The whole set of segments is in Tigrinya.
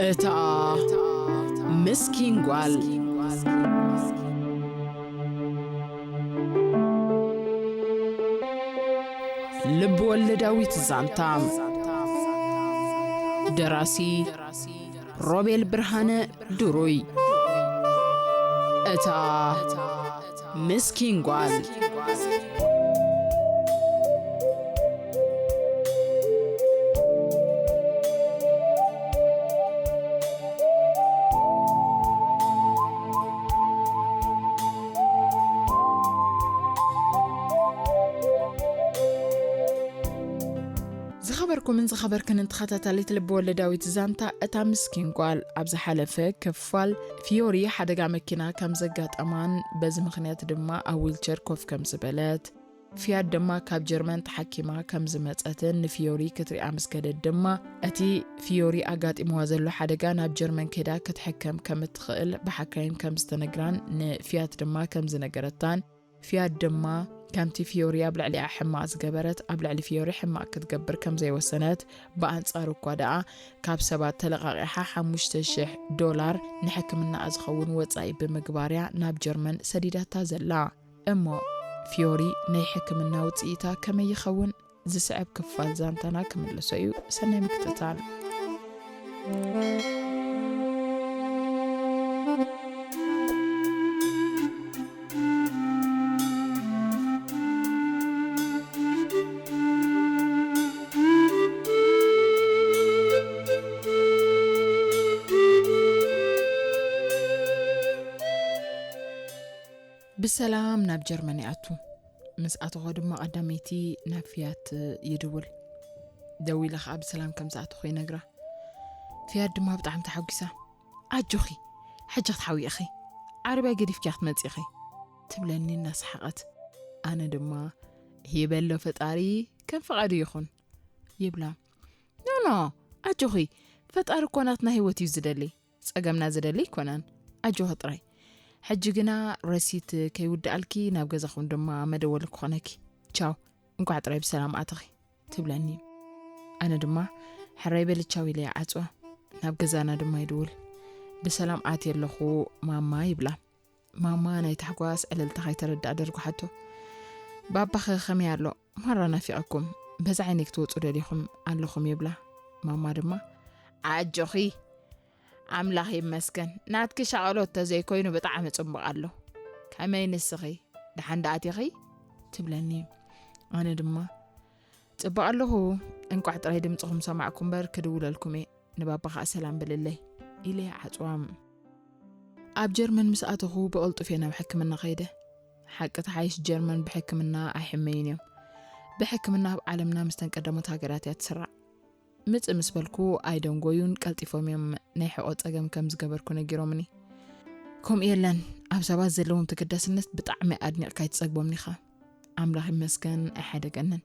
እታ ምስኪን ጓል። ልብ ወለዳዊት ዛንታ። ደራሲ ሮቤል ብርሃነ ድሩይ። እታ ምስኪን ጓል። ዝኸበርኩምን ዝኸበርክንን ተኸታታሊት ልብ ወለዳዊት ዛንታ እታ ምስኪን ጓል፣ ኣብ ዝሓለፈ ክፋል ፊዮሪ ሓደጋ መኪና ከም ዘጋጠማን በዚ ምኽንያት ድማ ኣብ ዊልቸር ኮፍ ከም ዝበለት፣ ፊያት ድማ ካብ ጀርመን ተሓኪማ ከም ዝመጸትን ንፊዮሪ ክትሪኣ ምስ ከደት ድማ እቲ ፊዮሪ ኣጋጢምዋ ዘሎ ሓደጋ ናብ ጀርመን ከይዳ ክትሕከም ከም እትኽእል ብሓካይም ከም ዝተነግራን ንፊያት ድማ ከም ዝነገረታን፣ ፊያት ድማ ከምቲ ፊዮሪ ኣብ ልዕሊኣ ሕማቕ ዝገበረት ኣብ ልዕሊ ፊዮሪ ሕማቕ ክትገብር ከም ዘይወሰነት፣ ብኣንጻሩ እኳ ደኣ ካብ ሰባት ተለቓቒሓ ሓሙሽተ ሽሕ ዶላር ንሕክምናኣ ዝኸውን ወጻኢ ብምግባርያ ናብ ጀርመን ሰዲዳታ ዘላ። እሞ ፊዮሪ ናይ ሕክምና ውጽኢታ ከመይ ይኸውን? ዝስዕብ ክፋል ዛንታና ክምልሶ እዩ። ሰናይ ምክትታል። ብሰላም ናብ ጀርመን ይኣቱ። ምስ ኣተኾ ድማ ቀዳመይቲ ናብ ፊያት ይድውል። ደዊለ ኸኣ ብሰላም ከም ዝኣተኹ ይነግራ። ፊያት ድማ ብጣዕሚ ተሓጒሳ፣ "ኣጆኺ፣ ሕጂ ክትሓዊ ኢኺ። ዓረብያ ገዲፍኪ ክትመጺ ኢኺ" ትብለኒ እናሰሓቐት። ኣነ ድማ፣ "ይበሎ ፈጣሪ፣ ከም ፍቓዱ ይኹን" ይብላ። "ኖ፣ ኖ፣ ኣጆኺ፣ ፈጣሪ እኮ ናትና ህይወት እዩ ዝደሊ፣ ጸገምና ዝደሊ ኣይኮነን። ኣጆኺ ጥራይ። ሕጂ ግና ረሲት ከይውድኣልኪ ናብ ገዛኹም ድማ መደወሊ ክኾነኪ። ቻው፣ እንቋዕ ጥራይ ብሰላም ኣተኺ" ትብለኒ። ኣነ ድማ፣ "ሕራይ በሊ ቻው" ኢለ ይዓጽዋ። ናብ ገዛና ድማ ይድውል። "ብሰላም ኣትየ ኣለኹ ማማ" ይብላ። ማማ ናይ ታሕጓስ ዕልልታ ከይተረድኣ ደርጒሓቶ። "ባባኸ ከመይ ኣሎ? ማራ ናፊቐኩም። በዚ ዓይነይ ክትወጹ ደሊኹም ኣለኹም" ይብላ። ማማ ድማ፣ "ኣጆኺ፣ ኣምላኽ ይመስገን፣ ናትኪ ሻቐሎት ተዘይኮይኑ ብጣዕሚ ጽቡቕ ኣሎ። ከመይ ንስኺ? ደሓን ደኣ ኣቲኺ?" ትብለኒ። ኣነ ድማ፣ "ጽቡቕ ኣለኹ፣ እንቋዕ ጥራይ ድምጽኹም ሰማዕኩ እምበር ክድውለልኩም እየ፣ ንባባ ኸኣ ሰላም በልለይ" ኢለ ይዓጽዋ። ኣብ ጀርመን ምስ ኣተኹ ብቕልጡፍ እየ ናብ ሕክምና ከይደ። ሓቂ ተሓይሽ ጀርመን ብሕክምና ኣይሕመዩን እዮም። ብሕክምና ኣብ ዓለምና ምስተን ቀዳሞት ሃገራት እያ ትስራዕ። ምጽእ ምስ በልኩ ኣይደንጎዩን፣ ቀልጢፎም እዮም ናይ ሕቖ ጸገም ከም ዝገበርኩ ነጊሮምኒ። ከምኡ የለን፣ ኣብ ሰባት ዘለዎም ተገዳስነት ብጣዕሚ ኣድኒቕካ ኣይትጸግቦምን ኢኻ። ኣምላኽ ይመስገን ኣይሓደገንን።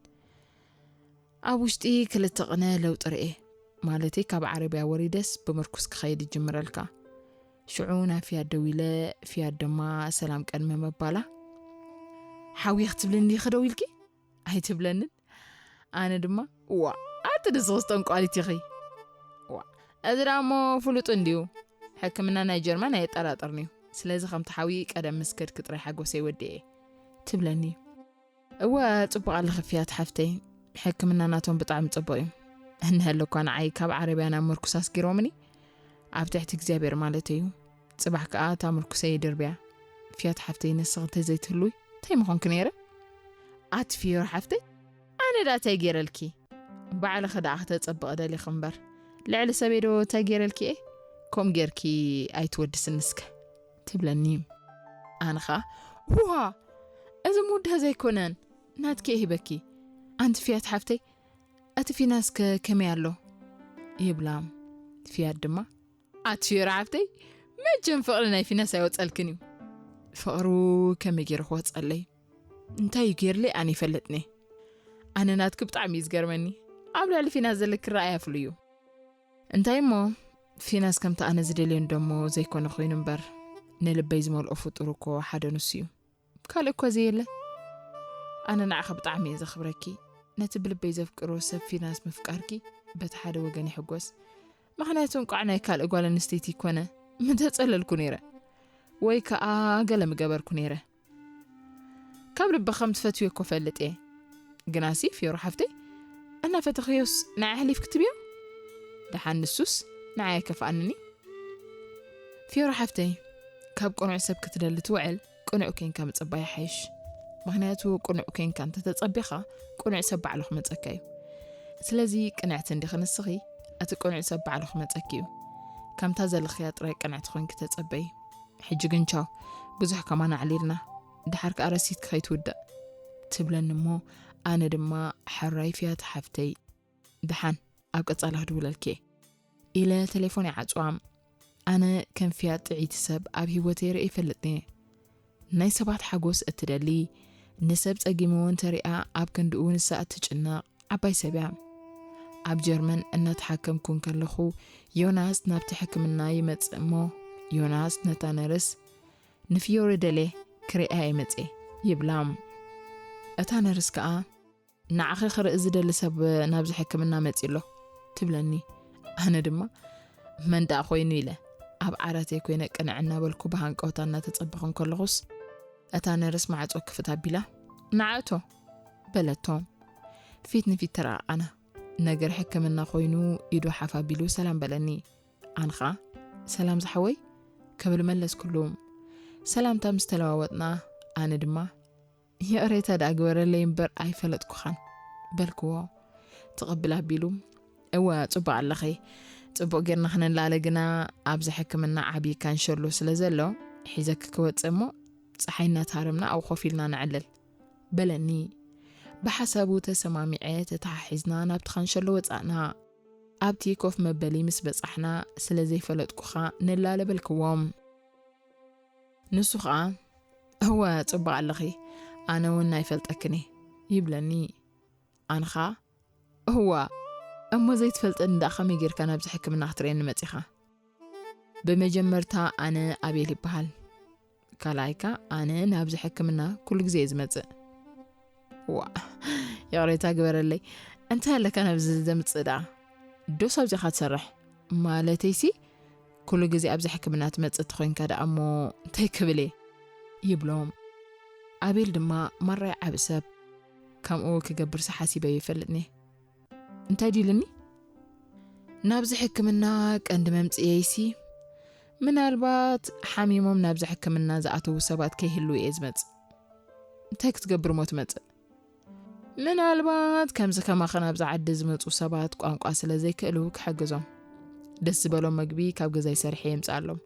ኣብ ውሽጢ ክልተ ቅነ ለውጢ ርኤ። ማለተይ ካብ ዓረብያ ወሪደስ ብምርኩስ ክኸይድ ይጅምረልካ። ሽዑ ናብ ፊያት ደው ኢለ፣ ፊያት ድማ ሰላም ቅድሚ ምባላ፣ "ሓውየ ክትብልኒ ዲኺ ደው ኢልኪ?" ኣይትብለንን። ኣነ ድማ፣ "እዋ፣ ኣቲ ንስኺስ ጠንቋሊት ኢኺ?" "እዋ፣ እዚ ደኣ እሞ ፍሉጥ እንድዩ። ሕክምና ናይ ጀርመን ኣየጠራጥርን እዩ። ስለዚ ከምቲ ሓዊ ቀደም ምስ ከድኪ ጥራይ ሓጎሰይ ወዲኤ" ትብለኒ። "እወ፣ ጽቡቕ ኣለኺ ፊያት ሓፍተይ። ሕክምና ናቶም ብጣዕሚ ጽቡቕ እዩ። እንሀለ እኳ ንዓይ ካብ ዓረብያ ናብ ምርኩስ ኣስጊሮምኒ። ኣብ ትሕቲ እግዚኣብሔር ማለተይ እዩ። ጽባሕ ከኣ እታ ምርኩሰይ ይድርብያ። ፊያት ሓፍተይ፣ ንስኺ እንተዘይትህልዊ እንታይ ምኾንኩ ነይረ?" "ኣቲ ፊዮሪ ሓፍተይ፣ ኣነ ደኣ እንታይ ገይረልኪ? ባዕልኺ ደኣ ክተጸብቒ ደሊኺ እምበር፣ ልዕሊ ሰበይ ዶ እንታይ ገይረልኪ እየ? ከምኡ ጌርኪ ኣይትወድስኒ እስከ" ትብለኒ። ኣነ ኸኣ፣ "ዋ፣ እዚ ምውዳእ ዘይኮነን፣ ናትኪ እየ ሂበኪ። ኣንቲ ፊያት ሓፍተይ፣ እቲ ፊናስከ ከመይ ኣሎ?" ይብላ። ፊያት ድማ፣ "ኣቲ ፊዮሪ ሓፍተይ፣ መቸም ፍቕሪ ናይ ፊናስ ኣይወጸልክን እዩ። ፍቕሩ ከመይ ገይሩ ክወጸለይ? እንታይ እዩ ገይርለይ ኣነ ይፈልጥኒ። ኣነ ናትኪ ብጣዕሚ እዩ ዝገርመኒ። ኣብ ልዕሊ ፊናስ ዘለኪ ራእይ ኣፍሉ እዩ። እንታይ እሞ፣ ፊናስ ከምቲ ኣነ ዝደልዮ እንደሞ ዘይኮነ ኮይኑ እምበር፣ ንልበይ ዝመልኦ ፍጡር እኮ ሓደ ንሱ እዩ። ካልእ እኮ ዘየለ። ኣነ ንዓኺ ብጣዕሚ እየ ዘኽብረኪ። ነቲ ብልበይ ዘፍቅሮ ሰብ ፊናስ ምፍቃርኪ በቲ ሓደ ወገን ይሕጎስ፣ ምኽንያቱ እንቋዕ ናይ ካልእ ጓል ኣንስተይቲ ይኮነ ምተጸለልኩ ነይረ፣ ወይ ከኣ ገለ ምገበርኩ ነይረ። ካብ ልቢ ከም ትፈትዮ እኮ ፈልጥ እየ። ግናሲ ፊዮሮ ሓፍተይ፣ እናፈተኽዮስ ንዓይ ኣሕሊፍ ክትብዮ? ደሓን ንሱስ ንዓይ ኣይከፍኣንኒ። ፊዮሮ ሓፍተይ፣ ካብ ቅኑዕ ሰብ ክትደሊ ትውዕል፣ ቅኑዕ ኮንካ ምጽባይ ይሓይሽ። ምኽንያቱ ቅኑዕ ኮንካ እንተተጸቢኻ፣ ቅኑዕ ሰብ ባዕሉ ክመጸካ እዩ። ስለዚ ቅንዕቲ እንዲኺ ንስኺ፣ እቲ ቅኑዕ ሰብ ባዕሉ ክመጸኪ እዩ። ከምታ ዘለኽያ ጥራይ ቅንዕቲ ኮንኪ ተጸበዪ። ሕጂ ግን ቻው፣ ብዙሕ ከማን ኣዕሊልና፣ ደሓር ከኣ ረሲትኪ ከይትውድቕ ትብለኒ እሞ፣ ኣነ ድማ ሕራይ ፊያት ሓፍተይ፣ ደሓን ኣብ ቀጻሊ ክድውለልኪ እየ ኢለ ቴሌፎን ይዓጽዋ። ኣነ ከም ፊያት ጥዕይቲ ሰብ ኣብ ህይወተይ ርእየ ይፈልጥን እየ። ናይ ሰባት ሓጎስ እትደሊ፣ ንሰብ ጸጊምዎ እንተሪኣ ኣብ ክንድኡ ንሳ እትጭነቕ ዓባይ ሰብ እያ። ኣብ ጀርመን እናተሓከምኩ እንከለኹ ዮናስ ናብቲ ሕክምና ይመጽእ እሞ፣ ዮናስ ነታ ነርስ፣ "ንፊዮሪ ደልየ ክርእያ እየ መጽየ" ይብላ። እታ ነርስ ከኣ፣ "ንዓኺ ክርኢ ዝደሊ ሰብ ናብዚ ሕክምና መጺኡ ኣሎ" ትብለኒ። ኣነ ድማ፣ "መን ደኣ ኮይኑ?" ኢለ ኣብ ዓራተይ ኮይነ ቅንዕ እናበልኩ ብሃንቀውታ እናተጸበኹ እንከለኹስ፣ እታ ነርስ ማዕጾ ክፍት ኣቢላ፣ "ንዓ እቶ" በለቶ። ፊት ንፊት ተረኣኣና። ነገር ሕክምና ኮይኑ ኢዱ ሓፍ ኣቢሉ ሰላም በለኒ። ኣነ ኸኣ፣ "ሰላም ዝሓወይ" ክብል መለስኩሉ። ሰላምታ ምስ ተለዋወጥና፣ ኣነ ድማ፣ "ይቕሬታ ደኣ ግበረለይ እምበር ኣይፈለጥኩኻን" በልክዎ። ትቕብል ኣቢሉ፣ "እወ፣ ጽቡቕ ኣለኺ። ጽቡቕ ጌርና ክነላለ ግና ኣብዚ ሕክምና ዓቢ ካንሸሎ ስለ ዘሎ፣ ሒዘኪ ክወጽእ እሞ፣ ጸሓይ እናተሃረምና ኣብኡ ኮፍ ኢልና ነዕልል" በለኒ። ብሓሳቡ ተሰማሚዐ ተተሓሒዝና ናብቲ ካንሸሎ ወጻእና። ኣብቲ ኮፍ መበሊ ምስ በጻሕና፣ "ስለ ዘይፈለጥኩኻ ንላለ" በልክዎም። ንሱ ኸኣ፣ "እወ፣ ጽቡቕ ኣለኺ፣ ኣነ እውን ኣይፈልጠክን እየ" ይብለኒ። ኣነ ኸኣ፣ "እዋ፣ እሞ ዘይትፈልጠኒ ደኣ ከመይ ጌርካ ናብዚ ሕክምና ክትርእየኒ መጺኻ?" ብመጀመርታ ኣነ ኣቤል ይበሃል። ካልኣይካ ኣነ ናብዚ ሕክምና ኩሉ ግዜ እየ ዝመጽእ። ዋ፣ ይቕሬታ ግበረለይ። እንታይ ኣለካ ናብዚ ዘምጽእ ደኣ? ዶስ ኣብዚኻ ትሰርሕ? ማለተይሲ፣ ኩሉ ግዜ ኣብዚ ሕክምና ትመጽእ እንተኾይንካ ደኣ እሞ እንታይ ክብል እየ? ይብሎም። ኣቤል ድማ ማራይ ዓቢ ሰብ፣ ከምኡ ክገብርሲ ሓሲበ ይፈልጥኒ። እንታይ ድልኒ? ናብዚ ሕክምና ቀንዲ መምጽኤይሲ፣ ምናልባት ሓሚሞም ናብዚ ሕክምና ዝኣተዉ ሰባት ከይህልዉ እየ ዝመጽእ። እንታይ ክትገብር እሞ ትመጽእ? ምናልባት ከምዚ ከማኸ ናብዚ ዓዲ ዝመጹ ሰባት ቋንቋ ስለ ዘይክእሉ ክሕግዞም። ደስ ዝበሎም መግቢ ካብ ገዛይ ሰሪሐ የምጽኣሎም።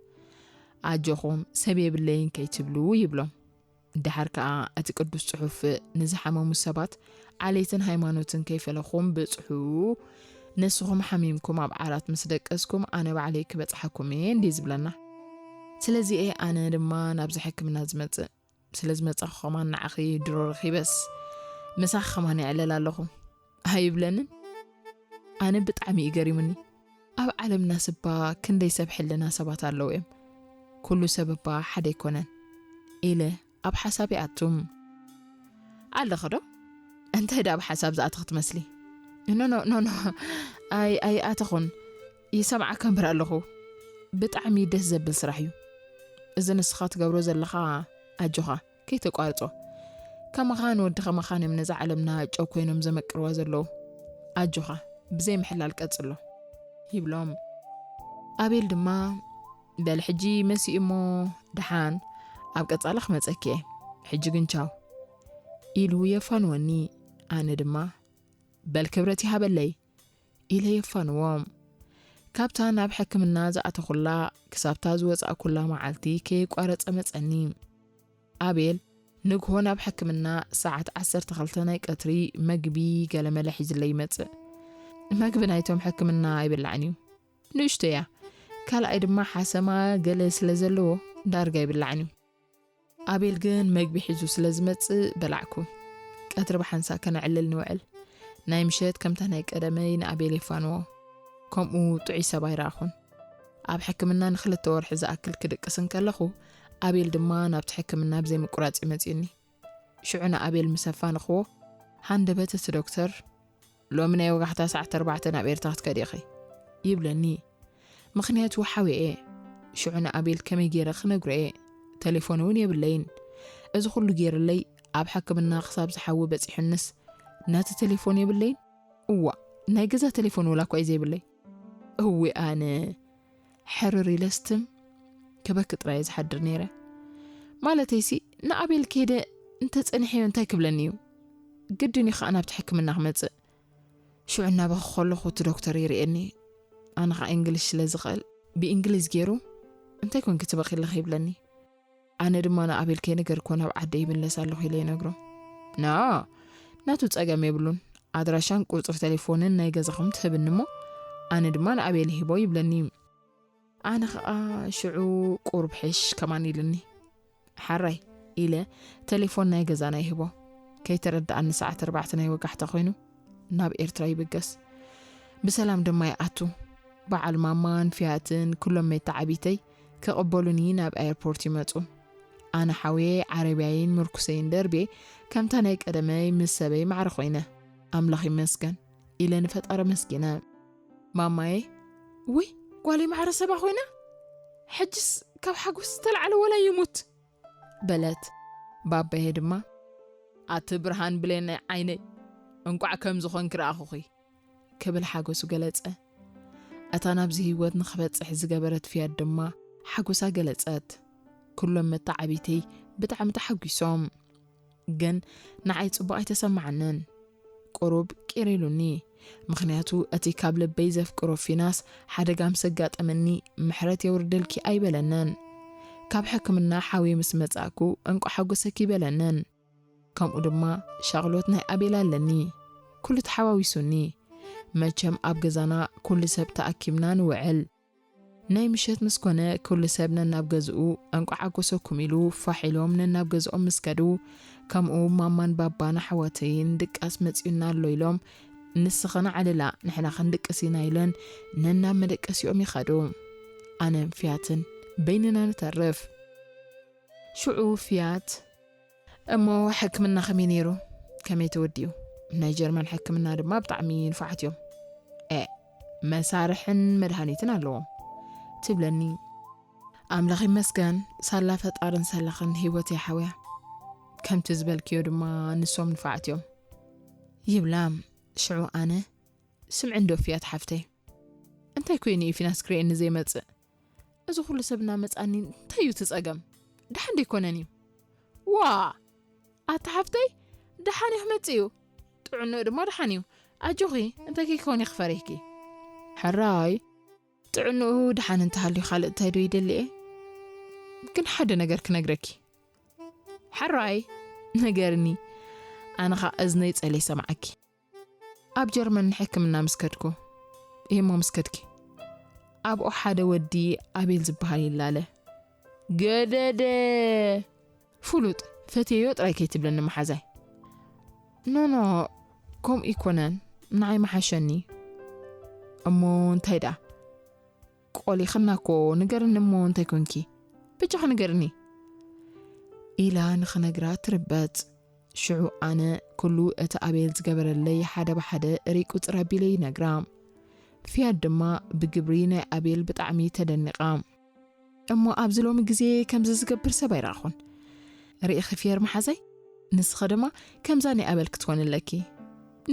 ኣጆኹም ሰብ የብለይን ከይትብሉ ይብሎም። ደሓር ከኣ እቲ ቅዱስ ጽሑፍ ንዝሓመሙ ሰባት ዓሌትን ሃይማኖትን ከይፈለኹም ብጽሑ፣ ንስኹም ሓሚምኩም ኣብ ዓራት ምስ ደቀስኩም ኣነ ባዕለይ ክበጽሓኩም እየ እንዲ ዝብለና። ስለዚ እየ ኣነ ድማ ናብዚ ሕክምና ዝመጽእ። ስለ ዝመጻኹ ኸማን ንዓኺ ድሮ ረኺበስ ምሳኺ ኸማን ይዕለል ኣለኹ ኣይብለንን? ኣነ ብጣዕሚ እዩ ገሪሙኒ። ኣብ ዓለምና ስባ ክንደይ ሰብ ሕልና ሰባት ኣለዉ እዮም። ኩሉ ሰብ እባ ሓደ ኣይኮነን ኢለ ኣብ ሓሳብ ይኣቱም። ኣለኺ ዶ? እንታይ ደኣ ብሓሳብ ዝኣተኺ ትመስሊ? ኖ፣ ኖ፣ ኖ፣ ኖ። ኣይ፣ ኣይኣተኹን። ይሰምዓካ እምበር ኣለኹ። ብጣዕሚ ደስ ዘብል ስራሕ እዩ። እዚ ንስኻ ትገብሮ ዘለኻ ኣጆኻ፣ ከይተቋርጾ። ከማኻ ንወዲ ከማኻን እዮም ነዛ ዓለምና ጨው ኮይኖም ዘመቅርዋ ዘለዉ። ኣጆኻ፣ ብዘይ ምሕላል ቀጽሎ። ይብሎም። ኣቤል ድማ፣ በል ሕጂ መሲኡ እሞ ደሓን ኣብ ቀጻሊ ክመጸኪ እየ። ሕጂ ግን ቻው። ኢሉ የፋንወኒ። ኣነ ድማ፣ በል ክብረት ይሃበለይ። ኢለ የፋንዎ። ካብታ ናብ ሕክምና ዝኣተኹላ ክሳብታ ዝወጻእኩላ መዓልቲ ከየቋረጸ መጸኒ። ኣቤል ንግሆ ናብ ሕክምና ሰዓት ዓሰርተ ክልተ ናይ ቀትሪ መግቢ ገለመለ ሒዝለይ ይመጽእ። መግቢ ናይቶም ሕክምና ኣይብላዕን እዩ። ንእሽቶ እያ። ካልኣይ ድማ ሓሰማ ገለ ስለ ዘለዎ ዳርጋ ኣይብላዕን እዩ። ኣቤል ግን መግቢ ሒዙ ስለ ዝመጽእ በላዕኩ። ቀትሪ ብሓንሳእ ከነዕልል ንውዕል። ናይ ምሸት ከምታ ናይ ቀደመይ ንኣቤል የፋንዎ። ከምኡ ጥዑይ ሰብ ኣይረኣኹን። ኣብ ሕክምና ንክልተ ወርሒ ዝኣክል ክድቅስ እንከለኹ፣ ኣቤል ድማ ናብቲ ሕክምና ብዘይ ምቁራጽ እዩ መጺኡኒ። ሽዑ ንኣቤል ምስ ኣፋንኽዎ፣ ሃንደበት እቲ ዶክተር፣ "ሎሚ ናይ ወጋሕታ ሰዓት ኣርባዕተ ናብ ኤርትራ ክትከዲ ኢኺ" ይብለኒ። ምኽንያቱ ሓወየ እየ። ሽዑ ንኣቤል ከመይ ገይረ ክነግሮ እየ? ቴሌፎን እውን የብለይን። እዚ ኩሉ ገይርለይ ኣብ ሕክምና ክሳብ ዝሓዊ በፂሑንስ ናቲ ቴሌፎን የብለይን? እዋ፣ ናይ ገዛ ቴሌፎን ወላ እኳ እዩ ዘይብለይ። እዊ ኣነ ሕርር ኢለ ስትም ክበኪ ጥራይ እየ ዝሓድር ነይረ። ማለተይሲ ንኣቤል ከይደ እንተፀኒሐዮ እንታይ ክብለኒ እዩ? ግድን እዩ ከዓ ናብቲ ሕክምና ክመፅእ። ሽዑ እናበኸ ከለኹ እቲ ዶክተር ይርእየኒ። ኣነ ከዓ እንግሊሽ ስለ ዝኽእል ብእንግሊዝ ገይሩ እንታይ ኮንኪ ትበኺ ኣለኺ ይብለኒ። ኣነ ድማ ንኣቤል ከይነገርኮ ናብ ዓደ ይምለስ ኣለኹ ኢለ ይነግሮ። ና ናቱ ፀገም የብሉን። ኣድራሻን ቁፅሪ ቴሌፎንን ናይ ገዛኹም ትህብኒ እሞ ኣነ ድማ ንኣቤል ይህቦ ይብለኒ። ኣነ ከዓ ሽዑ ቁሩብ ሕሽ ከማን ኢልኒ። ሓራይ ኢለ ቴሌፎን ናይ ገዛና ይህቦ። ከይተረድኣኒ ሰዓት ኣርባዕተ ናይ ወጋሕታ ኮይኑ ናብ ኤርትራ ይብገስ። ብሰላም ድማ ይኣቱ። በዓል ማማን ፍያትን ኩሎም መተዓቢተይ ክቕበሉኒ ናብ ኣየርፖርት ይመጹ። ኣነ ሓውየ ዓረብያይን ምርኩሰይን ደርብየ ከምታ ናይ ቀደመይ ምስ ሰበይ ማዕረ ኮይነ። ኣምላኽ ይመስገን ኢለ ንፈጣሪ መስጊነ። ማማየ፣ ውይ ጓለይ ማዕረ ሰባ ኮይና፣ ሕጅስ ካብ ሓጎስ ዝተላዕለ ወላ ይሙት በለት። ባባየ ድማ፣ ኣቲ ብርሃን ብሌን ናይ ዓይነይ፣ እንቋዕ ከም ዝኾንኪ ረኣኹኺ ክብል ሓጎሱ ገለጸ። እታ ናብዚ ህይወት ንኽበጽሕ ዝገበረት ፍያት ድማ ሓጎሳ ገለጸት። ኩሎም መተዓቢተይ ብጣዕሚ ተሓጒሶም። ግን ንዓይ ጽቡቕ ኣይተሰማዓንን። ቁሩብ ቂር ኢሉኒ። ምኽንያቱ እቲ ካብ ልበይ ዘፍቅሮ ፊናስ ሓደጋ ምስ ኣጋጠመኒ ምሕረት የውርደልኪ ኣይበለንን። ካብ ሕክምና ሓውየ ምስ መጻእኩ እንቋዕ ሓጎሰኪ ይበለንን። ከምኡ ድማ ሻቕሎት ናይ ኣቤል ኣለኒ። ኩሉ ተሓዋዊሱኒ። መቸም ኣብ ገዛና ኩሉ ሰብ ተኣኪብና ንውዕል። ናይ ምሸት ምስ ኮነ ኩሉ ሰብ ነናብ ገዝኡ እንቋዕ ሓጎሰኩም ኢሉ ፋሕ ኢሎም ነናብ ገዝኦም ምስ ከዱ፣ ከምኡ ማማን ባባን ኣሕዋተይን ድቃስ መጺኡና ኣሎ ኢሎም፣ ንስኽን ዓልላ ንሕና ክንድቅስ ኢና ኢለን ነናብ መደቀሲኦም ይኸዱ። ኣነን ፍያትን በይንና ንተርፍ። ሽዑ ፍያት፣ እሞ ሕክምና ከመይ ነይሩ? ከመይ ተወዲኡ? ናይ ጀርመን ሕክምና ድማ ብጣዕሚ ንፉዓት እዮም። ኤ፣ መሳርሕን መድሃኒትን ኣለዎም ትብለኒ። ኣምላኽ ይመስገን፣ ሳላ ፈጣርን ሰላኽን ህይወት ይሓውያ። ከምቲ ዝበልክዮ ድማ ንሶም ንፉዓት እዮም ይብላ። ሽዑ ኣነ፣ ስምዒ እንዶ ፍያት ሓፍተይ፣ እንታይ ኮይኑ እዩ ፊናስ ክርእየኒ ዘይመጽእ? እዚ ኩሉ ሰብ እናመጻኒ እንታይ እዩ እቲ ጸገም? ደሓን ደይኮነን እዩ? ዋ! ኣታ ሓፍተይ፣ ደሓን እዩ ክመጽእ እዩ። ጥዕንኡ ድማ ደሓን እዩ። ኣጆኺ፣ እንታይ ከይኮን እዩ ክፈሪህኪ? ሕራይ፣ ጥዕንኡ ደሓን እንተሃልዩ ካልእ እንታይ ዶ ይደሊ እየ? ግን ሓደ ነገር ክነግረኪ። ሕራይ፣ ንገርኒ። ኣነ ኸኣ እዝነይ ጸለ ይሰምዓኪ። ኣብ ጀርመን ንሕክምና ምስ ከድኩ፣ እሞ ምስ ከድኪ፣ ኣብኡ ሓደ ወዲ ኣቤል ዝበሃል ይላለ። ገደደ! ፍሉጥ፣ ፈትየዮ ጥራይ ከይትብለኒ መሓዛይ። ኖ፣ ኖ፣ ከምኡ ይኮነን፣ ንዓይ መሓሸኒ። እሞ እንታይ ደኣ? ቆሊኽና እኮ፣ ንገርኒ እሞ እንታይ ኮንኪ? በጃኺ ንገርኒ። ኢላ ንኽነግራ ትርበጽ። ሽዑ ኣነ ኩሉ እቲ ኣቤል ዝገበረለይ ሓደ ብሓደ ሪቁጽር ኣቢለ ይነግራ። ፍያድ ድማ ብግብሪ ናይ ኣቤል ብጣዕሚ ተደኒቓ። እሞ ኣብዚ ሎሚ ግዜ ከምዚ ዝገብር ሰብ ኣይረኣኹን። ርኢኺ ፍየር መሓዛይ? ንስኺ ድማ ከምዛ ናይ ኣቤል ክትኮኒ ኣለኪ።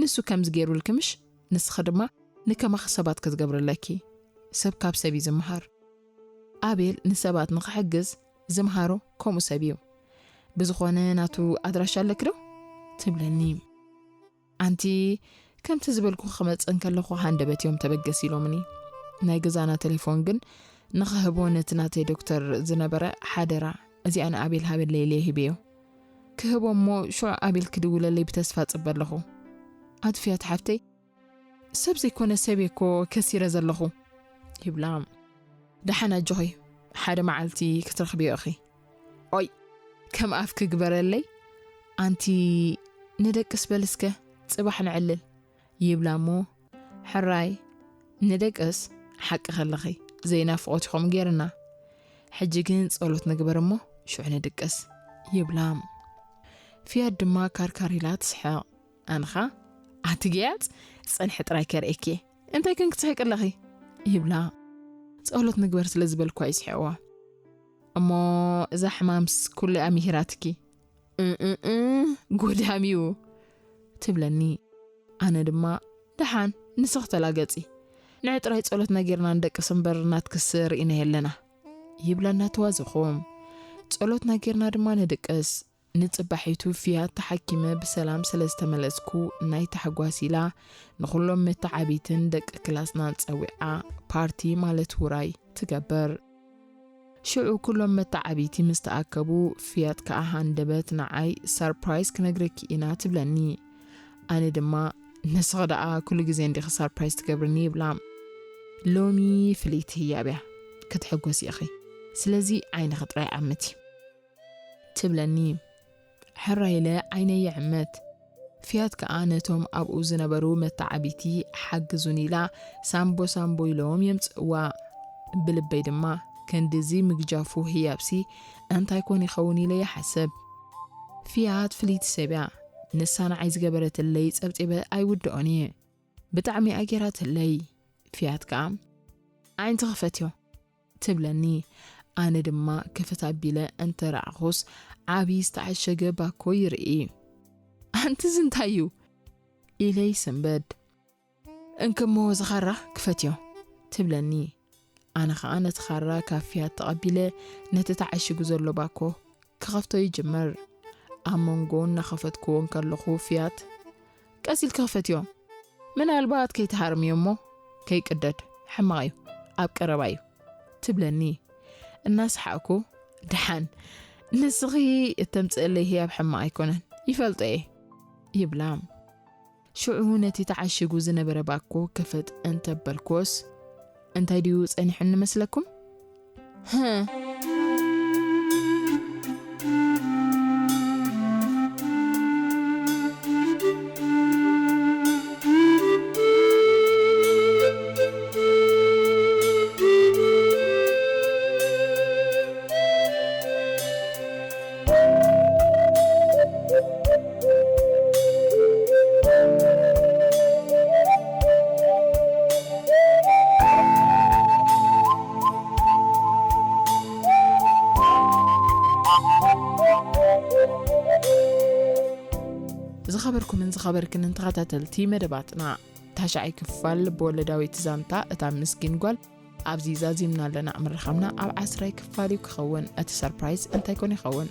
ንሱ ከምዚ ገይሩልኪ ምሽ? ንስኺ ድማ ንከማኺ ሰባት ክትገብሪ ኣለኪ። ሰብ ካብ ሰብ እዩ ዝምሃር። ኣቤል ንሰባት ንኽሕግዝ ዝምሃሮ ከምኡ ሰብ እዩ። ብዝኾነ ናቱ ኣድራሻ ኣለኪ ዶ? ትብለኒ። ኣንቲ ከምቲ ዝበልኩ ክመጽእ እንከለኹ ሃንደበት እዮም ተበገስ ኢሎምኒ። ናይ ገዛና ቴሌፎን ግን ንኽህቦ ነቲ ናተይ ዶክተር ዝነበረ ሓደራ እዚኣ ንኣቤል ሃበለይ ኢለ ሂበዮ። ክህቦ እሞ ሽዑ ኣቤል ክድውለለይ ብተስፋ ጽበ ኣለኹ። ኣትፍያት ሓፍተይ፣ ሰብ ዘይኮነ ሰብ እኮ ከሲረ ዘለኹ ይብላ። ደሓን ኣጆኺ፣ ሓደ መዓልቲ ክትረኽብዮ ኢኺ። ኦይ፣ ከም ኣፍ ክግበረለይ። ኣንቲ ንደቅስ በል እስከ፣ ጽባሕ ንዕልል ይብላ እሞ፣ ሕራይ ንደቅስ፣ ሓቂ ከለኺ ዘይናፍቖት ኢኹም ገይርና። ሕጂ ግን ጸሎት ንግበር እሞ ሽዑ ንድቅስ ይብላ። ፍያድ ድማ ካርካር ኢላ ትስሕቕ። ኣንኻ ኣቲ ገያጽ፣ ጸንሒ ጥራይ ከርእየኪ። እንታይ ግን ክትስሕቂ ኣለኺ? ይብላ። ጸሎት ንግበር ስለ ዝበልኳ ይስሕቕዋ። እሞ እዛ ሕማምስ ኩሉ ኣምሂራትኪ? እእእ፣ ጎዳም እዩ ትብለኒ። ኣነ ድማ፣ ደሓን ንስኽ ተላገጺ፣ ንዕ ጥራይ ጸሎትና ጌርና ንደቅስ እምበር ናትክስ ርኢና የለና ይብላ እናተዋዘኹ። ጸሎትና ጌርና ድማ ንድቅስ። ንጽባሒቱ ፍያት ተሓኪመ ብሰላም ስለ ዝተመለስኩ ናይ ታሕጓስ ኢላ ንኹሎም መተዓቢትን ደቂ ክላስናን ጸዊዓ ፓርቲ ማለት ውራይ ትገብር። ሽዑ ኩሎም መተዓቢቲ ምስ ተኣከቡ ፍያት ከኣ ሃንደበት ንዓይ ሰርፕራይዝ ክነግረኪ ኢና ትብለኒ። ኣነ ድማ ንስኺ ደኣ ኩሉ ግዜ እንዲኺ ሰርፕራይዝ ትገብርኒ ይብላ። ሎሚ ፍልይቲ ህያብ እያ ክትሕጎስ ኢኺ። ስለዚ ዓይንኺ ጥራይ ዓምቲ ትብለኒ። ሕራይ ኢለ ዓይነይ ይዕምት። ፍያት ከኣ ነቶም ኣብኡ ዝነበሩ መተዓቢቲ ሓግዙን ኢላ ሳምቦ ሳምቦ ኢሎም የምጽእዋ። ብልበይ ድማ ክንድዚ ምግጃፉ ህያብሲ እንታይ ኮን ይኸውን ኢለ ይሓስብ። ፍያት ፍልይቲ ሰብ እያ። ንሳ ንዓይ ዝገበረትለይ ጸብጺበ ኣይውድኦን እየ። ብጣዕሚ ኣጌራትለይ። ፍያት ከኣ ዓይንቲ ክፈትዮ ትብለኒ። ኣነ ድማ ክፍት ኣቢለ እንተረኣኹስ ዓቢ ዝተዓሸገ ባኮ ይርኢ። ኣንቲ እዚ እንታይ እዩ ኢለ ይስንበድ። እንክሞ ዝኻራ ክፈትዮ ትብለኒ። ኣነ ኸኣ ነቲ ኻራ ካብ ፍያት ተቐቢለ ነቲ ተዓሺጉ ዘሎ ባኮ ክኸፍቶ ይጅምር። ኣብ መንጎ እናኸፈትክዎ እንከለኹ ፍያት ቀስ ኢልኪ ክፈትዮ፣ ምናልባት ከይትሃርምዮ እሞ ከይቅደድ ሕማቕ እዩ፣ ኣብ ቀረባ እዩ ትብለኒ። እናሰሓቕኩ ደሓን ንስኺ እተምጽእለይ ህያብ ሕማቕ ኣይኮነን፣ ይፈልጦ እየ ይብላ። ሽዑ ነቲ ተዓሺጉ ዝነበረ ባኮ ክፈት እንተበልኩስ እንታይ ድዩ ጸኒሑኒ መስለኩም? ዝኸበርኩምን ዝኸበርክንን ተኸታተልቲ መደባትና፣ ታሽዓይ ክፋል ልበወለዳዊት ዛንታ እታ ምስኪን ጓል ኣብዚ ዛዚምና ኣለና። ምርኻብና ኣብ ዓስራይ ክፋል እዩ ክኸውን። እቲ ሰርፕራይዝ እንታይ ኮን ይኸውን?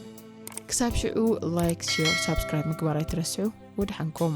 ክሳብ ሽዑ ላይክ፣ ሼር፣ ሳብስክራይብ ምግባር ኣይትረስዑ። ወድሓንኩም።